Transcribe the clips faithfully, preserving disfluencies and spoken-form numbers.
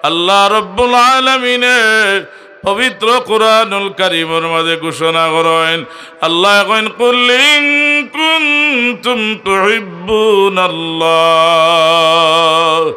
আল্লাহ রব্বুল আলামিনে পবিত্র কোরআনুল কারীমর মাঝে ঘোষণা করইন, আল্লায় কইন, "কুল ইন কুনতুম তুহিব্বুনাল্লাহ।"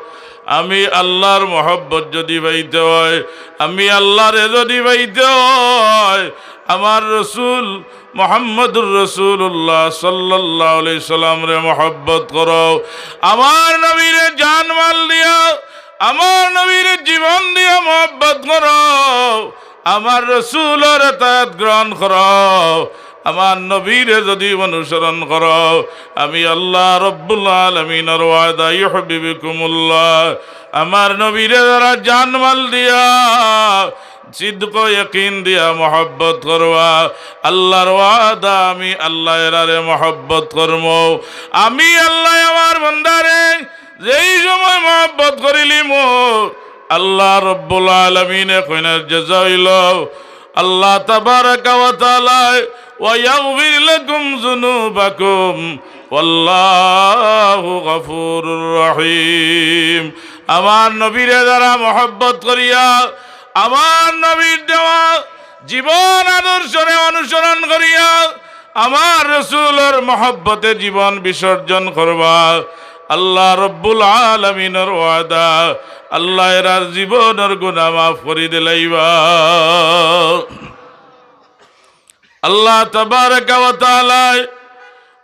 আমি আল্লাহর মহব্বত যদি পাইতে হয়, আমি আল্লাহরে যদি পাইতে হয়, আমার রসুল মুহাম্মদুর রাসূলুল্লাহ সাল্লাল্লাহু আলাইহি সাল্লামরে মহব্বত করো, আমার নবীরে জান মাল দিয়া, আমার নবীরে জীবন দিয়া মহব্বত করো, আমার রসুলর এতায়াত গ্রহণ করো, আমার নবীরে যদি অনুসরণ করো, আমি আল্লাহ রব্বুল আলামিনর ওয়াদা, ইউহিব্বুকুমুল্লাহ, আমার নবীরে যারা জান মাল দিয়া, সিদক ইয়াকিন দিয়া মহব্বত করবা, আল্লাহর ওয়াদা, আমি আল্লাহ এরারে মহব্বত করমু। আমি আল্লাহ আমার বান্দারে যেই সময় মহব্বত করিলিমু, আল্লাহ রব্বুল আলামিনে কইন, জাযা অইলো আল্লাহ তাবারাকা ওয়া তাআলায়, "ওয়া ইয়াগফির লাকুম যুনুবাকুম, ওয়াল্লাহু গাফুরুর রহিম।" আমার নবীরে যারা মহব্বত করিয়া, আমার নবীর দেওয়া জীবন আদর্শরে অনুসরণ করিয়া, আমার রসুলর মহব্বতে জীবন বিসর্জন করবা, আল্লাহ রব্বুল আলামিনর ওয়াদা, আল্লাহ এরার জীবনর গুনাহ মাফ করি দিলাইবা। আল্লাহ তাবারাকা ওয়া তাআলায়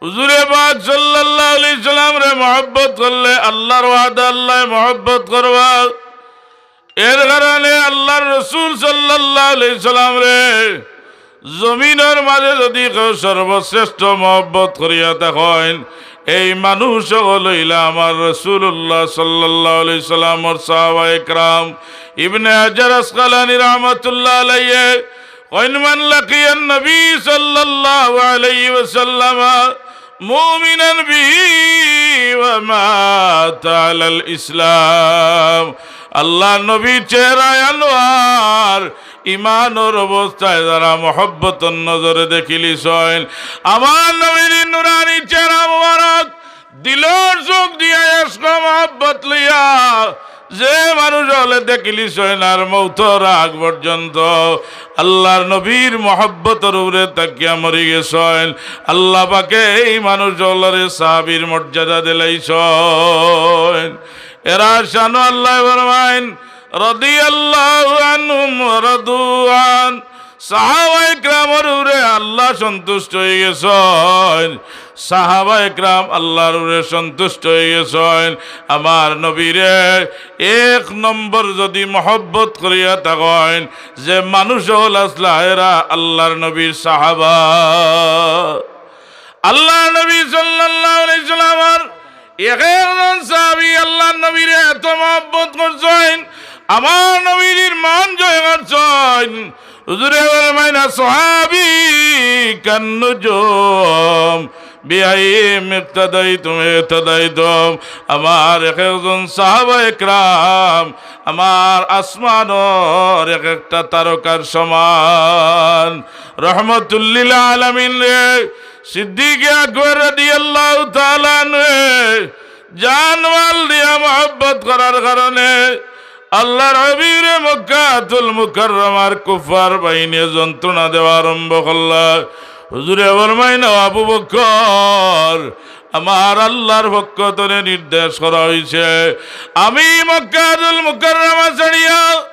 হুজুরে পাক সাল্লাল্লাহু আলাইহি সাল্লামরে মহব্বত করলে আল্লাহর ওয়াদা আল্লাহ মহব্বত করবা। এর কারণে আল্লাহর রসুল সাল্লাল্লাহু আলাইহি সাল্লামরে জমিনর মাঝে যদি কেউ সর্বশ্রেষ্ঠ মহব্বত করিয়া থাকইন, এই মানুষ অকল অইলা আমার রাসূলুল্লাহ সাল্লাল্লাহু আলাইহি সাল্লামর সাহাবা একরাম। ইবনে হাজার আসকালানী রহমাতুল্লাহ আলাইহি কইন, "মান লাকিয়ান নবী সাল্লাল্লাহু আলাইহি ওয়াসাল্লাম মুমিনান বিহি ওয়া মাতা আলাল ইসলাম।" আল্লাহর নবীর চেহারায় আনোয়ার, ইমানর অবস্থায় যারা মহব্বতর নজরে দেখিলিছইন, আমার নবীর নুরানি চেহারা মোবারক, দিলর চোখ দিয়া ইশক মহব্বত লইয়া যে মানুষ অকলে দেখিলিছইন আর মৌতর আগ পর্যন্ত আল্লাহর নবীর মহব্বতর উপরে থাকিয়া মরি গেছইন, আল্লাহ পাকে এই মানুষ অকলরে সাহাবীর মর্যাদা দিলাইছইন। এরার শানো আল্লাহ ফরমাইন, "রাদিয়াল্লাহু আনহুম ওয়া রাদু আন।" সাহাবা একরামর উপরে আল্লাহ সন্তুষ্ট অইগেছইন, সাহাবা একরাম আল্লাহর উপরে সন্তুষ্ট অইগেছইন। আমার নবীরে এক নম্বর যদি মহব্বত করিয়া থাকইন, যে মানুষ অকল আছলা এরা আল্লাহর নবীর সাহাবা। আল্লাহর নবী সাল্লাল্লাহু আলাইহি সাল্লামর এক একজন সাহাবী আল্লাহর নবীরে এত মহব্বত করছইন, আমার নবীর মান জয় করছইন। হুজুরে ফরমাইন, "আসহাবী কান্নুজুম, বিআইহিম ইক্তাদাইতুম ইহতাদাইতুম।" আমার এক একজন সাহাবা একরাম আমার আসমানর এক একটা তারকার সমান। রহমতুল্লিল আলামিনরে সিদ্দিকে আকবর রাদিয়াল্লাহু তাআলা আনহুয়ে জান মাল দিয়া মহব্বত করার কারণে আল্লাহর হাবিবরে মক্কাতুল মুকাররমার কুফফার বাহিনীয়ে যন্ত্রণা দেওয়া আরম্ভ করলা। হুজুরে ফরমাইন, "ও আবু বকর, আমার আল্লাহর পক্ষ তনে নির্দেশ করা অইছে, আমি মক্কাতুল মুকাররমা ছাড়িয়া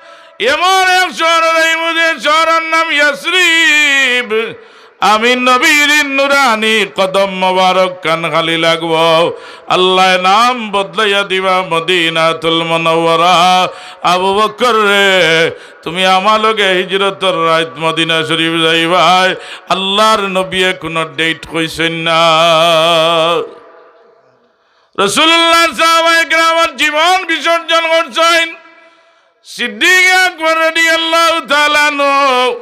এমন এক শহরো যাইমু যে শহরর নাম ইয়াসরিব। আমি নবীর নুরানি কদম মোবারক খান খালি লাগবো, আল্লায় নাম বদলাইয়া দিবা মদিনাতুল মুনাওয়ারা। আবু বকর রে, তুমি আমার লগে হিজরতর রাইত মদিনা শরীফ যাইবায়।" আল্লাহর নবীয়ে কুনু ডেট কইছইন না। রাসূলুল্লাহর সাহাবা একরামর জীবন বিসর্জন করছইন। সিদ্দিক আকবর রাদিয়াল্লাহু তাআলা আনহু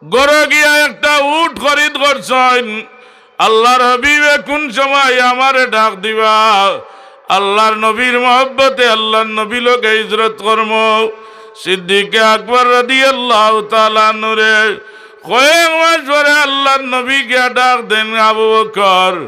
ঘরো গিয়া একটা উট খরিদ করছইন। আল্লাহর হাবিবে কুন সময় আমারে ডাক দিবা, আল্লাহর নবীর মহব্বতে আল্লাহর নবীর লগে হিজরত করমু। সিদ্দিকে আকবর রাদিয়াল্লাহু তাআলা আনহুরে কয়েক মাস পরে আল্লাহর নবী গিয়া ডাক দেন, "আবু বকর।"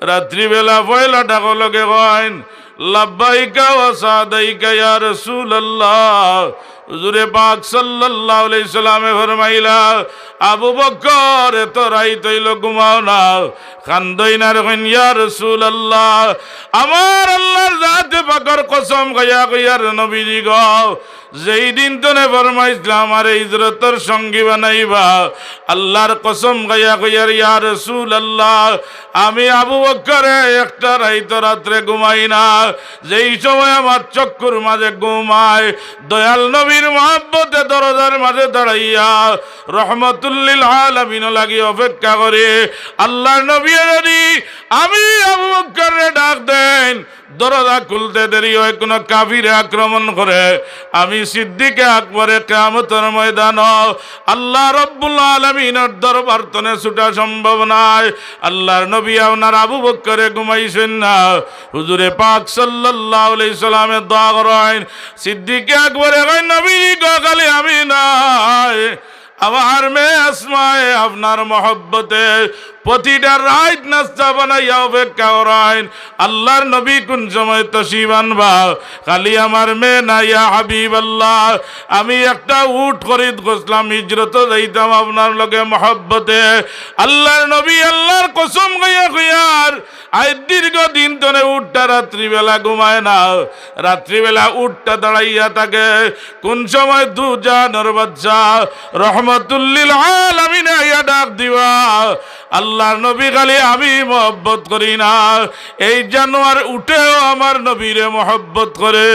রাত্রিবেলা পয়লা ডাকো লগে কইন, লাব্বাইকা ওয়া সাদাইকা ইয়া রাসূলুল্লাহ।" হুজুরে পাক সাল্লাল্লাহু আলাইহি সাল্লামে ফরমাইলা, "আবু বকর, এত রাইত অইলো, ঘুমাও না।" কান্দইন আর কইন, "ইয়া রাসূলুল্লাহ, আমার আল্লাহর জাতে পাকর কসম খাইয়া কইয়ার নবীজি গো, যেই দিন তনে ফরমাইছলা আমারে হিজরতর সঙ্গী বানাইবা, আল্লাহর কসম খাইয়া কইয়ার, ইয়া রাসূলুল্লাহ, আমি আবু বকরে একটা রাইত রাত্রে ঘুমাই না, যেই সময় আমার চক্ষুর মাঝে ঘুম আয়, দয়াল নবীর মহব্বতে দরজার মাঝে দাঁড়াইয়া রহমতুল্লিল আলামিন লাগি অপেক্ষা করি। আল্লাহর নবী যদি আমি আবু বকররে ডাক দেন, দরজা খুলতে দেরি হয়, কোনো কাফিরে আক্রমণ করে, আমি সিদ্দিকে আকবরে কিয়ামতর ময়দানো আল্লাহ রব্বুল আলামিনর দরবার তনে ছুটা সম্ভব নায়।" আল্লাহর নবী আপনার আবু বকরে ঘুমাইছইন না। হুজুরে পাক সাল্লাল্লাহু আলাইহি সাল্লামে দোয়া করইন। সিদ্দিকে আকবরে কইন, "নবীজি গো, খালি আমি নায়, আমার মেয়ে আসমায় আপনার মহব্বতে প্রতিটা রাইত নাস্তা বানাইয়া অপেক্ষা করইন, আল্লাহর নবী কোন সময় তশরিফ আনবা, খালি আমার মেয়ে না, ইয়া হাবিবাল্লাহ, আমি একটা উট খরিদ করছিলাম, হিজরতো যাইতাম আপনার লগে মহব্বতে।" আল্লাহর নবী আল্লাহর কসম খাইয়া কইয়ার, আইজ দীর্ঘ দিন তনে উটটা রাত্রিবেলা ঘুমায় না, রাত্রিবেলা উটটা দাঁড়াইয়া থাকে। কোন সময় দুজাহানর বাদশা রহমতুল্লিল আলামিনে আইয়া ডাক দিবা, আল্লাহর নবী খালি আমি মহব্বত করি না, এই জানোয়ার উটেও আমার নবীরে মহব্বত করে।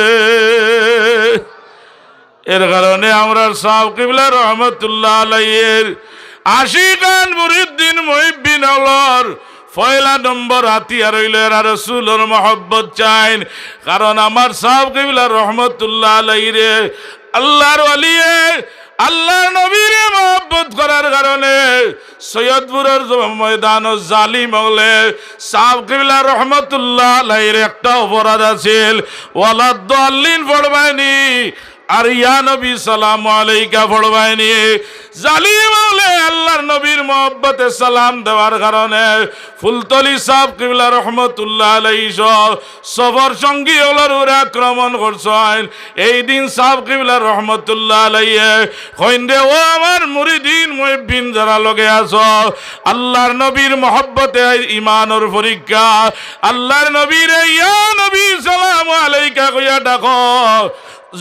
এর কারণে আমরার সাব কিবলা রহমতুল্লাহ আলাইহির আশিকান মুরিদ্দিন মুহিব্বিন অকলর পয়লা নম্বর হাতিয়ার অইলো এরা রসুলর মহব্বত চাইন। কারণ আমার সাব কিবলা রহমতুল্লাহ আলাইহিরে আল্লাহর ওলিয়ে আল্লাহর নবীরে মহব্বত করার কারণে সৈয়দপুরর জ-, ময়দানো জালিম অকলে সাব কিবলা রহমতুল্লাহ আলাইহির একটা অপরাধ আছিল, ওয়ালাদ্দাল্লিন পড়বায়নি, আর ইয়া নবী সালামু আলাইকা পড়বায়নি। জালিম অকলে আল্লাহর নবীর মহব্বতে সালাম দেওয়ার কারণে ফুলতলি সাব কিবলা রহমতুল্লাহ আলাইহি সহ সফর সঙ্গী অকলর উপরে আক্রমণ করছইন। এই দিন সাব কিবলা রহমতুল্লাহ আলাইহি কইন দে, "ও আমার মুরিদিন মুহিব্বিন যারা লগে আছো, আল্লাহর নবীর মহব্বতে ইমানর পরীক্ষা, আল্লাহর নবীরে ইয়া নবী সালামু আলাইকা কইয়া ডাকো।"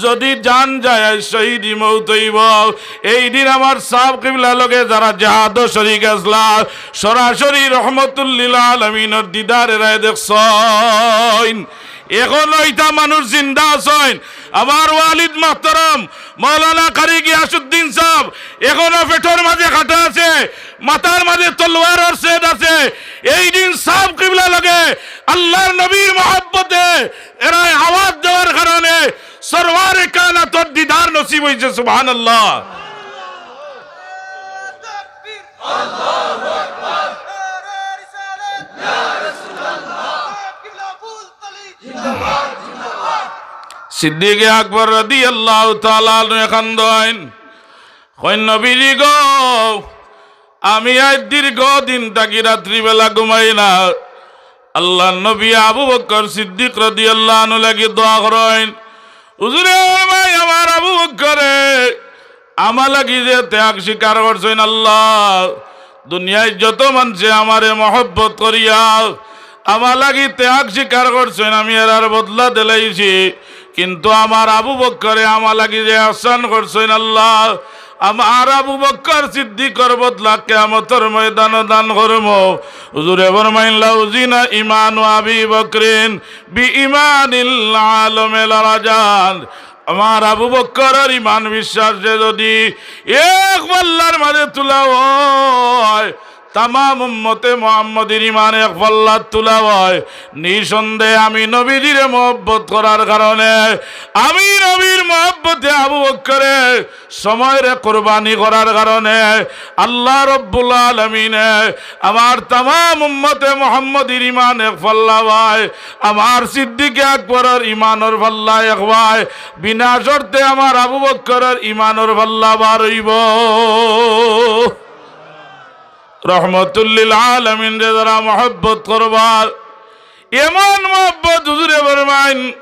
যদি জান যায়, আইজ শহীদি মউত অইবো। এই দিন আমার সাব কিবলা লগে যারা জেহাদো শরিক আছলা, সরাসরি রহমতুল্লিল আলামিনর দিদার এরায় দেখছইন। এখনো ইতা মানুষ জিন্দা আছইন। আমার ওয়ালিদ মুহতারাম মাওলানা কারি গিয়াসউদ্দিন সাব এখনো পেটর মাঝে কাটা আছে, মাথার মাঝে তলোয়ারর ছেদ আছে। এই দিন সাব কিবলা লগে আল্লাহর নবীর মহব্বতে এরায় আওয়াজ দেওয়ার কারণে সরওয়ারে কায়নাতর দিদার নসিব অইছে, সুবহানাল্লাহ। সিদ্দিকে আকবর রাদিয়াল্লাহু তাআলা আনহু কান্দইন, কইন, "নবীজি গো, আমি আইজ দীর্ঘ দিন থাকি রাত্রিবেলা ঘুমাই না।" আল্লাহর নবী আবু বকর সিদ্দিক রাদিয়াল্লাহু আনহু লাগি দোয়া করইন। হুজুরে ফরমাইন, আমার আবু বকরে আমার লাগি যে ত্যাগ স্বীকার করছইন আল্লাহ, দুনিয়ার যত মানষে আমারে মহব্বত করিয়া আমার লাগি ত্যাগ স্বীকার করছইন, আমি এরার বদলা দিলাইছি। কিন্তু আমার আবু বকরে আমার লাগি যে এহসান করছইন আল্লাহ, আমার আবু বকর সিদ্দিকর বদলা কিয়ামতর ময়দানো দান করমু। হুজুরে ফরমাইন, "লাউ জিনা ইমানু আবি বকরিন বি ইমানিল আলমে লারাজান।" আমার আবু বকরর ইমান বিশ্বাসরে যদি এক পাল্লার মাঝে তুলা অয়, তামাম উম্মতে মুহাম্মদীর ইমান এক পাল্লাত তুলা অয়, নিঃসন্দেহে আমি নবীজিরে মহব্বত করার কারণে, আমি নবীর মহব্বতে আবু বকরে সময়রে কুরবানি করার কারণে আল্লাহ রব্বুল আলামিনে আমার তামাম উম্মতে মুহাম্মদীর ইমান এক পাল্লা অয়, আমার সিদ্দিকে আকবরর ইমানর পাল্লা এক অয়, বিনা শর্তে আমার আবু বকরর ইমানর পাল্লা বার অইবো। রহমতুল্লিল আলামিনরে যারা মহব্বত করবা, এমন মহব্বত, হুজুরে ফরমাইন,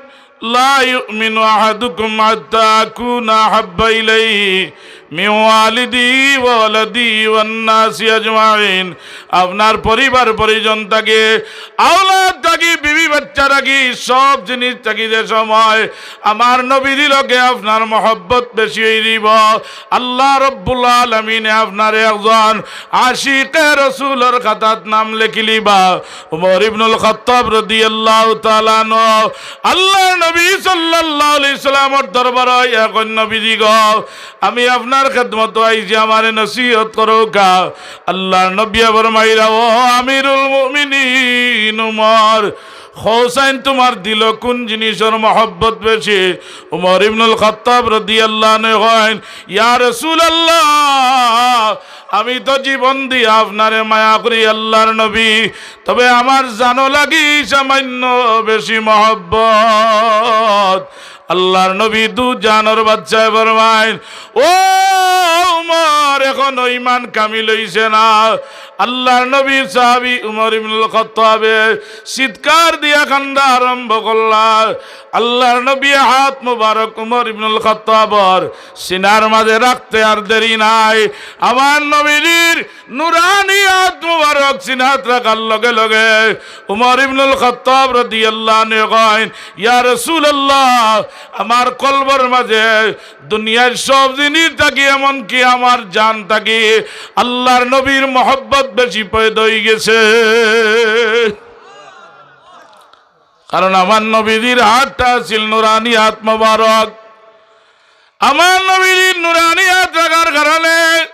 "লা ইউমিনু আহাদুকুম হাত্তা আকুনা আহাব্বা ইলাইহি মিন ওয়ালিদিহি ওয়া ওয়ালাদিহি ওয়ান নাসি আজমাইন।" আপনার পরিবার পরিজন থাকি, আওলাদ থাকি, বিবি বাচ্চা থাকি, সব জিনিস থাকি যে সময় আমার নবীর লগে আপনার মহব্বত বেশি অইযিবো, আল্লাহ রব্বুল আলামিনে আপনারে একজন আশিকে রসুলর খাতাত নাম লেখিলিবা। উমর ইবনুল খাত্তাব রাদিয়াল্লাহু তাআলা আনহু আল্লাহর নবী সাল্লাল্লাহু আলাইহি সাল্লামর দরবারো কইন, "নবীজি গো, আমি আপনার খেদমতো আইছি, আমারে নসিহত করউক্কা।" আল্লাহর নবী ফরমাইরা, "ও আমিরুল মুমিনিন উমর, কওছাইন তুমার দিলো কুন জিনিসর মহব্বত বেশি?" উমর ইবনুল খাত্তাব রাদিয়াল্লাহু আনহু কইন, "ইয়া রাসূলুল্লাহ, আমি তো জীবন দিয়া আপনারে মায়া করি আল্লাহর নবী, তবে আমার জানো লাগি সামান্য বেশি মহব্বত।" আল্লাহর নবী দু জানর বাদশায় ফরমাইন, "ও উমর, এখনো ঈমান কামিল অইছে না।" আল্লাহর নবীর সাহাবী উমর ইবনুল খাত্তাবে চিৎকার দিয়া কান্দা আরম্ভ করলা। আল্লাহর নবী হাত মুবারক উমর ইবনুল খাত্তাবর সিনার মাঝে রাখতে আর দেরি নাই। আমার নবীজির নুরানি হাত মুবারক সিনাত রাখার লগে লগে উমর ইবনুল খাত্তাব রাদিয়াল্লাহু আনহু কইন, "ইয়া রাসূলুল্লাহ, আমার কলবর মাঝে দুনিয়ার সব জিনিস থাকি, এমনকি আমার জান থাকি, আল্লাহর নবীর মহব্বত বেশি পয়দা অইগেছে।" কারণ আমার নবীজির হাতটা আছিল নুরানি হাত মোবারক। আমার নবীজির নুরানি হাত রাখার কারণে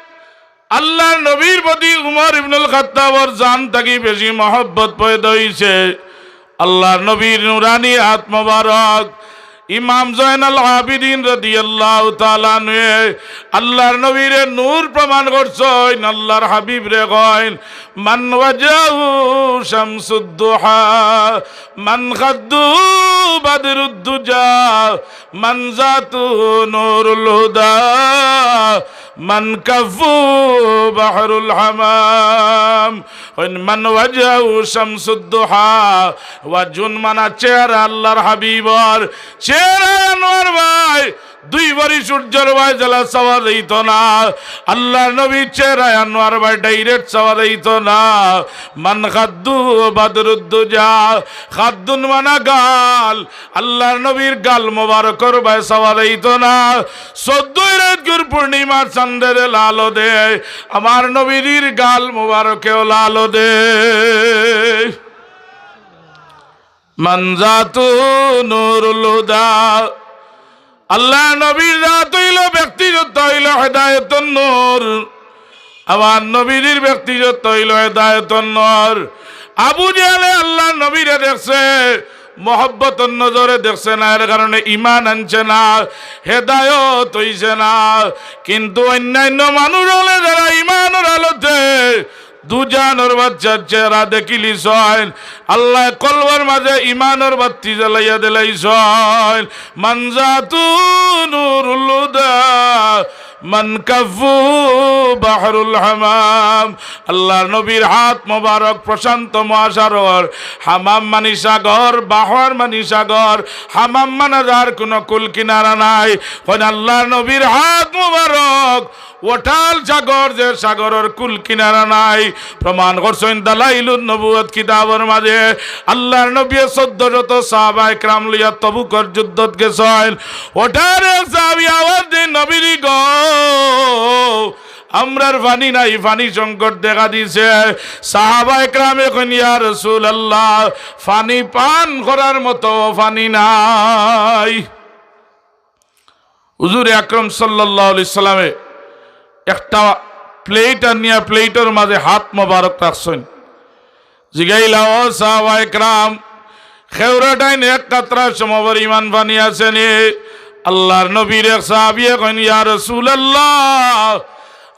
আল্লাহর নবীর প্রতি উমর ইবনুল খাত্তাবর জান থাকি বেশি মহব্বত পয়দা অইছে। আল্লাহর নবীর নুরানি হাত মোবারক। ইমাম জয়নাল আবিদিন রাদিয়াল্লাহু তাআলা আনহু আল্লাহর নবীরে নূর প্রমাণ করছইন। আল্লাহর হাবিবরে কইন, "মান ওয়াজহু শামসুদ দুহা, মান খাদ্দু বাদরুদ দুজা, মান জাতু নূরুল হুদা, মান কাফু বাহরুল হামাম।" কইন, "মান ওয়াজহু শামসুদ দুহা।" ওয়াজহুন মানা চেহারা আল্লাহর হাবিবর, চেহারা আনোয়ার ভাই, দুই বাড়ি সূর্যর ভাই জ্বালা চাওয়া যাইতো না। আল্লাহর নবীর চেহারা আনোয়ার ভাই direct চাওয়া যাইতো না। মান খাদ্দু বাদরুদ দুজা, খাদ্দুন মানা গাল, আল্লাহর নবীর গাল মোবারকর ভাই চাওয়া যাইতো না। চৌদ্দই রাইতকুর পূর্ণিমার চান্দে যে লালো দেয়, আমার নবীজির গাল মোবারকেও লালো দেয়। মান জাতু নূরুল হুদা। আল্লাহর নবীর জাত অইলো, ব্যক্তিগত অইলো হেদায়েতর নূর। আমার নবীজির ব্যক্তিগত অইলো হেদায়েতর নূর। আবু জেহেলে আল্লাহর নবীরে দেখছে, মহব্বতর নজরে দেখছে না, এর কারণে ঈমান আনছে না, হেদায়েত অইছে না। কিন্তু অন্যান্য মানুষ অকলে যারা ঈমানর আলোতে দুজানর বাদশার চেহারা দেখিলিছইন, আল্লায় কলবর মাঝে ঈমানর বাত্তি জ্বালাইয়া দিলাইছইন। মান জাতু নূরুল হুদা, মান কাফু বাহরুল হামাম। আল্লাহর নবীর হাত মোবারক প্রশান্ত মহাসাগর, হামাম মানি সাগর, বাহর মানি সাগর, হামাম মানা যার কোনো কুল কিনারা নাই। কইন আল্লাহর নবীর হাত মোবারক অটাল সাগর, যে সাগরর কুল কিনারা নাই। প্রমাণ করছইন দালাইলুন নবুয়ত কিতাবর মাঝে। আল্লাহর নবীয়ে চৌদ্দ শত সাহাবা একরাম লইয়া তবুকর যুদ্ধত গেছইন। অটারে সাহাবী আওয়াজ দেইন, "নবীজি গো, আমরার পানি নাই, পানি সংকট দেখা দিছে।" সাহাবা একরামে কইন, "ইয়া রাসূলুল্লাহ, পানি পান করার মতো পানি নাই।" হুজুরে আকরাম সাল্লাল্লাহু আলাইহি সাল্লামে একটা প্লেট আনিয়া প্লেটর মাঝে হাত মোবারক রাখছইন। জিগাইলা, "ও সাহাবা একরাম, খেউরাটাইন এক কাতরা সমপরিমাণ পানি আছে নি?" আল্লাহর নবীর এক সাহাবিয়ে কইন, "ইয়া রাসূলুল্লাহ,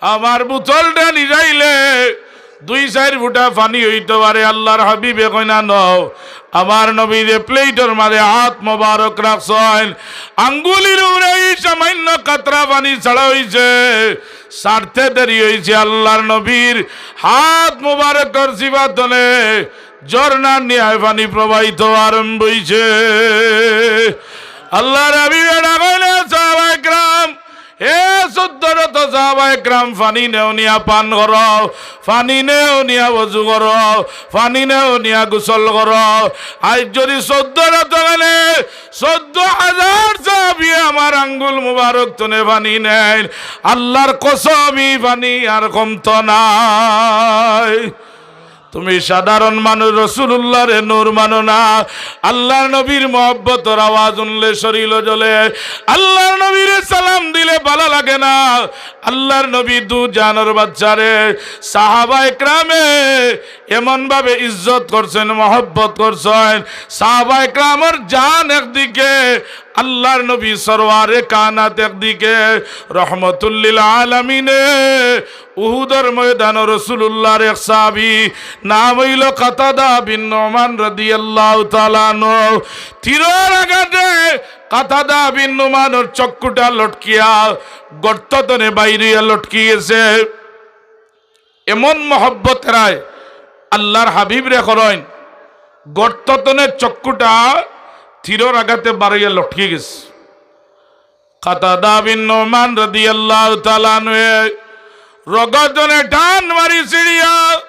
আমার বোতলটা নিজাইলে দুই চাইর ফুটা পানি অইতো পারে।" আল্লাহর হাবিবে কইন, "আনো।" আমার নবীয়ে প্লেটর মাঝে হাত মোবারক রাখছইন, আঙ্গুলির উপরে এই সামান্য কাতরা পানি ছাড়া অইছে, ছাড়তে দেরি অইছে। আল্লাহর নবীর হাত মোবারকর জিবাতনে ঝর্ণার ন্যায় পানি প্রবাহিত আরম্ভ হইছে। আল্লাহর হাবিবে ডাক অইলে, সাহাবা একরাম, এ চৌদ্দ শত সাহাবা একরাম, পানি নেও নিয়া পান করো, পানি নেও নিয়া ওযু করো, পানি নেও নিয়া গোসল করো। আইজ যদি চৌদ্দ শত গেলে চৌদ্দ হাজার সাহাবি আমার আঙ্গুল মুবারক তনে পানি নেইন, আল্লাহর কসম, ই পানি আর কমতো নায়। তুমি সাধারণ মানুষ, রাসূলুল্লাহরে নূর মানো না। আল্লাহর নবীর মহব্বতর আওয়াজ হুনলে শরীল জ্বলে। আল্লাহর নবীরে সালাম দিলে ভালা লাগে না। আল্লাহর নবী দু জানর বাচ্চারে সাহাবা একরামে এমন ভাবে ইজ্জত করছেন, মহব্বত করছেন। সাহাবা একরামর জান একদিকে, আল্লাহর নবী সরওয়ারে কানাত একদিকে, রহমতুল্লিল আলামিনে উহুদর ময়দানো রাসূলুল্লাহর এক সাহাবী, নাম অইল কাতাদা বিন নুমান রাদিয়াল্লাহু তাআলা আনহু। তীরর আঘাতে কাতাদা বিন নুমানর চক্ষুটা লটকিয়া গর্ত তনে বাইরিয়া লটকি গেছে। এমন মহব্বত এরায় আল্লাহর হাবিবরে করইন, গর্ত তনে চক্ষুটা তীরর আঘাতে বারইয়া লটকি গেছে। কাতাদা বিন নুমান রাদিয়াল্লাহু তাআলা আনহুয়ে রগতনে টান মারি ছিড়িয়া,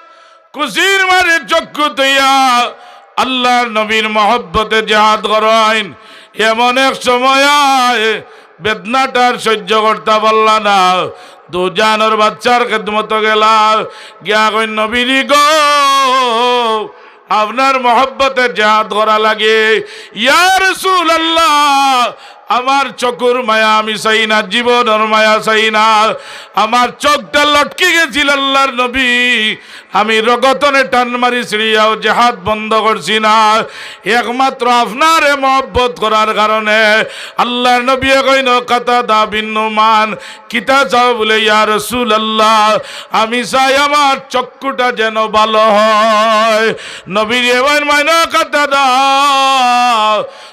খুশির মাঝে চক্ষু থইয়া আল্লাহর নবীর মহব্বতে জেহাদ করইন। এমন এক সময় আয়, বেদনাটা আর সহ্য করতা পারলা না। দু জানর বাচ্চার খেদমতো গেলা, গিয়া কইন, "নবীজি গো, আপনার মহব্বতে জেহাদ করা লাগে।" "ইয়া রাসূলুল্লাহ, আমার চকুর মায়া আমি চাই না, জীবনর মায়া চাই না, আমার চোখটা লটকি গেছিল আল্লাহর নবী, আমি রগতনে টান মারি ছিড়িয়াও জেহাদ বন্ধ করছি না, একমাত্র আপনারে মহব্বত করার কারণে।" আল্লাহর নবী কইন, "কাতাদা বিন নুমান, কিতা চাও?" বলে, "ইয়া রাসূলুল্লাহ, আমি চাই আমার চক্ষুটা যেন ভালো হয়।" নবীজি কইন, "মাইনো কাতাদা,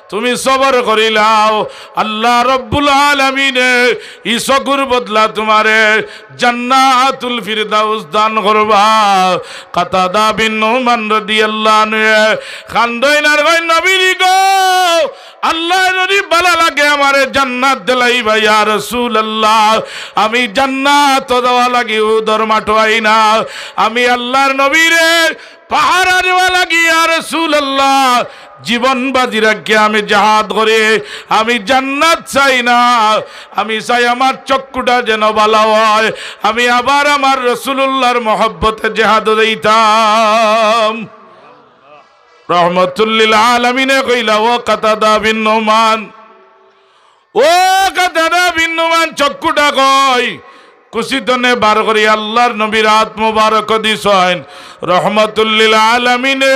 তুমি সবর করিলাও, আল্লাহ রব্বুল আলামিনে ই চকুর বদলা তোমারে জান্নাতুল ফিরদাউস দান করবা।" কাতাদা বিন নুমান রাদিয়াল্লাহু আনহু কান্দইন আর কইন, "নবীজি গো, আল্লাহ যদি ভালা লাগে আমারে জান্নাত দিলাইবা, ইয়া রাসূলুল্লাহ, আমি জান্নাত যাওয়া লাগি উহুদর মাঠো আই না, আমি আল্লাহর নবীরে পাহারা দেওয়া লাগি, ইয়া রাসূলুল্লাহ, জীবন বাজি রাখিয়া আমি জেহাদ করি, আমি জান্নাত চাই না, আমি চাই আমার চক্ষুটা যেন ভালা হয়, আমি আবার আমার রাসূলুল্লাহর মহব্বতে জেহাদো যাইতাম।" রহমতুল্লিল আলামিনে কইলা, "ও কাতাদা বিন নুমান, ও কাতাদা বিন নুমান, চক্ষুটা কই?" খুশি তনে বার করি আল্লাহর নবীর আত মোবারক দিছইন। রহমতুল্লিল আলামিনে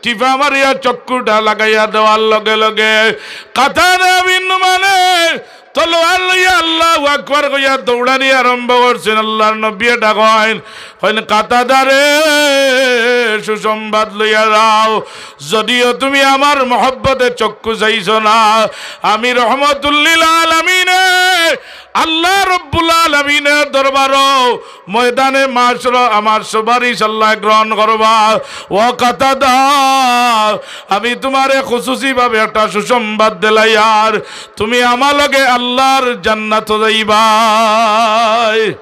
টিপা মারিয়া চক্ষুটা লাগাইয়া দেওয়ার লগে লগে কাতাদা বিন নুমানে তলোয়ার লইয়া আল্লাহু আকবার কইয়া দৌড়ানি আরম্ভ করছেন। আল্লাহর নবী ডাকইন, কইন, "কাতাদারে, সুসংবাদ লইয়া যাও, যদিও তুমি আমার মহব্বতে চক্ষু চাইছো না, আমি রহমতুল্লিল আলামিনে, আল্লাহ রব্বুল আলামিনের দরবারো ময়দানে মাশর আমার সুপারিশ আল্লাহ গ্রহণ করবা। ও কাতাদা, আমি তোমারে খুসুসিভাবে একটা সুসংবাদ দিলাইয়ার, তুমি আমার লগে আল্লাহর জান্নাতো যাইবায়।"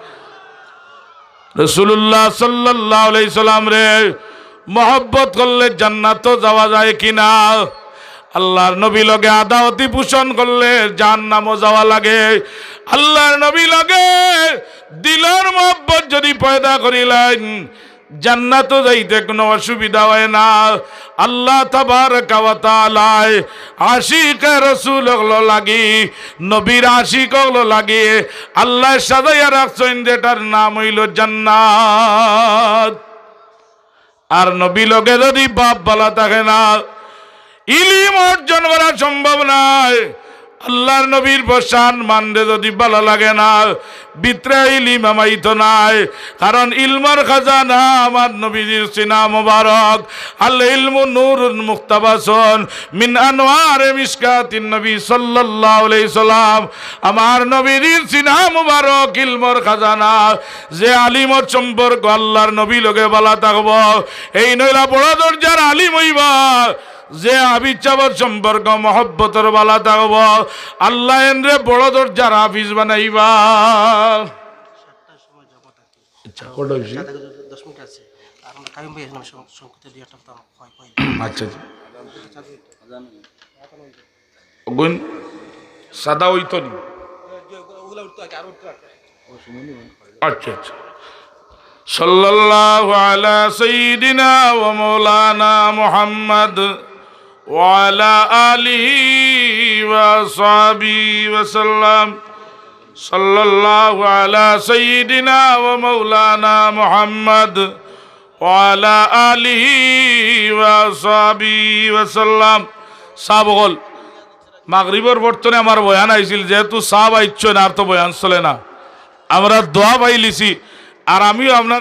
রাসূলুল্লাহ সাল্লাল্লাহু আলাইহি সাল্লামরে মহব্বত করলে জান্নাতো যাওয়া যায় কিনা? আল্লাহর নবী লগে আদাওয়াতি পোষণ করলে জাহান্নামো যাওয়া লাগে। আল্লাহর নবী লগে দিলর মহব্বত যদি পয়দা করিলাইন, জান্নাতো যাইতে কোনো অসুবিধা হয় না। আল্লাহ তাবারাকা ওয়া তাআলায় আশিকে রসুল অকলর লাগি, নবীর আশিক অকলর লাগি আল্লাহ সাজাইয়া রাখছইন, যেটার নাম অইলো জান্নাত। আর নবী লগে যদি বাপ ভালা থাকে না, ইলিম অর্জন করা সম্ভব নায়। আল্লাহর নবীর প্রশান মানতে যদি ভালা লাগে না, ভিতরে ইলিম হামাইতো নায়। কারণ ইলমর খাজানা আমার নবীজির সিনা মুবারক। আল ইলমু নূরুন মুক্তাবাসুন মিন আনওয়ারে মিশকাতিন নবী সাল্লাল্লাহু আলাইহি সাল্লাম। আমার নবীজির সিনা মুবারক ইলমর খাজানা। যে আলিমর সম্পর্ক আল্লাহর নবী লগে ভালা থাকবো, এইন অইলা বড় দরজার আলিম অইবা। যে হাফিজ সাবর সম্পর্ক মহব্বতর ভালা থাকবো, আল্লাহ এনরে বড় দরজার হাফিজ বানাইবা। আচ্ছা, কটা হইছে? সাথে দশ মিনিট আছে। আর আমরা কাইম ভাই এখানে সং-, সংক্ষেপে দুই একটা কথা কয়, কয়। আচ্ছা, আচ্ছা। গুণ সাদা হইতো নি। আচ্ছা, আচ্ছা। সাল্লাল্লাহু আলা সাইয়্যিদিনা ওয়া মাওলানা মুহাম্মদ ওয়া আলা আলিহি ওয়া সাহবিহি ওয়া সাল্লাম। সাল্লাল্লাহু আলা সাইয়্যিদিনা ওয়া মাওলানা মুহাম্মদ ওয়া আলা আলিহি ওয়া সাহবিহি ওয়া সাল্লাম। সাব অকল, মাগরিবর পর থনে আমার বয়ান আইছিল, যেহেতু সাব আইচ্ছইন, আর তো বয়ান চলে না। আমরা দোয়া পাইলিছি, আর আমিও আপনার